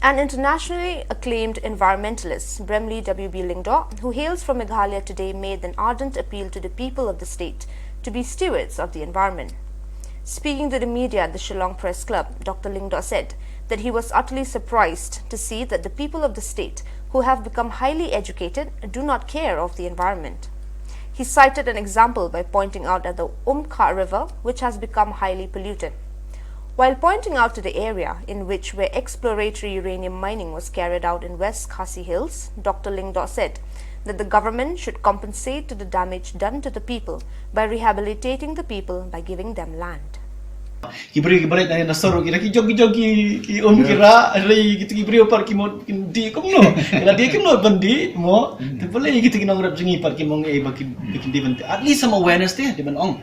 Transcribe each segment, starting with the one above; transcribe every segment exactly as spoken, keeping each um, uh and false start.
An internationally acclaimed environmentalist, Bremli W B Lyngdoh, who hails from Meghalaya today, made an ardent appeal to the people of the state to be stewards of the environment. Speaking to the media at the Shillong Press Club, Doctor Lyngdoh said that he was utterly surprised to see that the people of the state, who have become highly educated, do not care of the environment. He cited an example by pointing out at the Umkhrah River, which has become highly polluted. While pointing out to the area in which where exploratory uranium mining was carried out in West Khasi Hills, Doctor Lyngdoh said that the government should compensate to the damage done to the people by rehabilitating the people by giving them land. Ki briew ki bret na na soru ki ki jog ki jog ki ki um ki ra ri ki ki briew par ki mo ki di kum no. Ki di kum no ban di mo. Te pale ki ki nongrep jong ngi par ki mo ngi ba ki ki di ban. At least some awareness te di ban ong.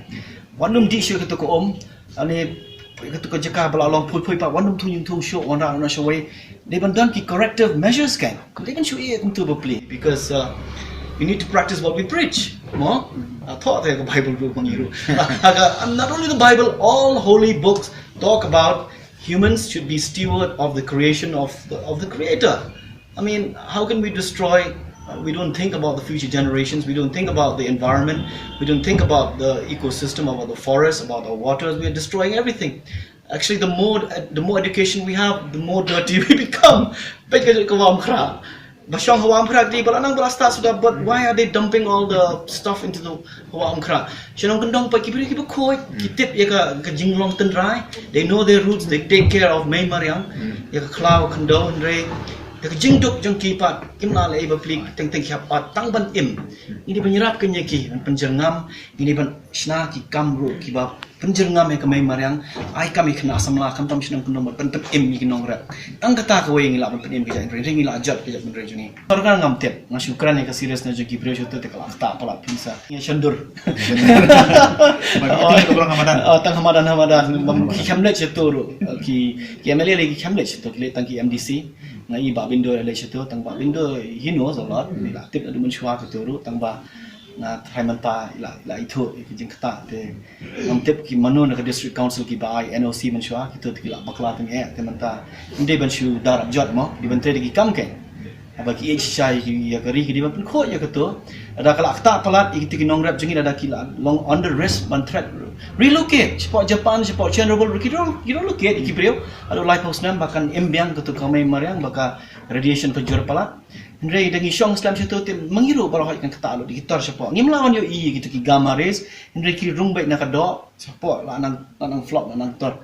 Wan nym di shu ki to ko um. Ani ki to ko jaka ba la long pui pui pa wan nym thung thung shu wan ra na shu wei. Di ban don ki corrective measures kan. Di ban shu i kum to ba pli because uh, we need to practice what we preach. Mo? A thought the Bible group mang iru. Aga, and not only the Bible, all holy books talk about humans should be steward of the creation of the, of the Creator. I mean, how can we destroy? Uh, we don't think about the future generations. We don't think about the environment. We don't think about the ecosystem, about the forest, about the waters. We are destroying everything. Actually, the more the more education we have, the more dirty we become. Peit ka ka Umkhrah. Ba shong ha Umkhrah di ba la nang ba la start suda, but why are they dumping all the stuff into the Umkhrah? Shnong Kyndong pa ki briew ki ba khoi ki tip ïa ka ka jinglong tynrai. They know their roots. They take care of Mei Mariang. Ïa ka khlaw khyndew hynrei ïa ka jingduk jong ki pat kim lah leh ba pli teng teng khap pat tang ban im. Ngi di ban ïarap ka ïa ki ban pynjyrngam. Ngi di ban shna ki kam ruh ki ba pynjyrngam ïa ka Mei Mariang, ai kam ïa ka khynnah samla, khamtam shnong Kyndong ban pyn-, pyn-im ïa ki nongrep. Tang kata kawei ngi lah ban pyn-im ka jaitbynriew, ngi lah jot ka jaitbynriew jong ngi. Sorkar ngam tip, nga shu kren ïa ka seriousness jong ki briew shuh te ka la ktah palat pynsa. Ïa shandur. Ba ki tip ka Hamadan. Oh, tang Hamadan, Hamadan. Bam ki kham leit shuh ruh. Ki, ki M L A lei ki kham leit shuh, ki leit tang ki M D C. Nga i Bah Bindo leit shuh, tang Bah Bindo he knows a lot. Ngi la tip naduh mynshuwa ka ruh, tang ba nga tharai mynta i la, i la ithuh ïa ka jingktah te. Ngam tip ki mano na ka District Council ki ba ai N O C mynshuwa, kito te ki la bakla teng eh, te mynta ym dei ban shu dar jot mo, dei ban trei da ki kam kein. Haba ki ïeit shisha ïa ki, ïa ka ri ki dei ban pynkhuid ïa kato. Lada ka la ktah palat ïa kito ki nongrep jong ngi, lada ki la long under risk ban threat, relocate shapoh Japan, shapoh Chernobyl, ki rel-, ki relocate ïa ki briew. Haduh laiphew snem ba kan im biang kato ka Mei Mariang ba ka radiation ka jur palat. Hynrei da ngi shong slem shuh te ma ngi ruh baroh kan ktah lut da ki tor shapoh. Ngim lah ban ïohi ïa kito ki gamma rays, hynrei ki rung beit na ka doh shapoh, la nang, la nang flop, la nang tor.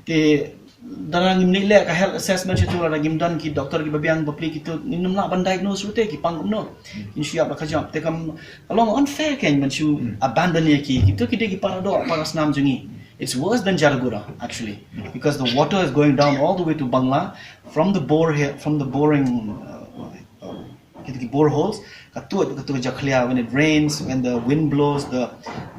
Te da ngim leh ka health assessment shuh, lada ngim don ki doktor ki ba biang ba plie kito, ngim lah ban diagnose ruh te ki pang kumno. Kin shu ïap la ka jop. Te kam ka long unfair kein ban shu abandon ïa ki. Kito ki dei ki para doh para snam jong ngi. It's worse than Jaragura actually, because the water is going down all the way to Bangla from the bore here, from the boring uh, uh, kito ki boreholes, ka tuid, ka tuid jakhlia. When it rains, when the wind blows, the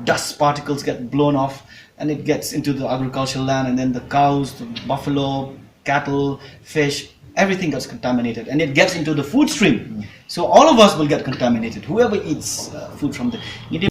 dust particles get blown off and it gets into the agricultural land, and then the cows, the buffalo, cattle, fish, everything gets contaminated and it gets into the food stream. So all of us will get contaminated, whoever eats uh, food from the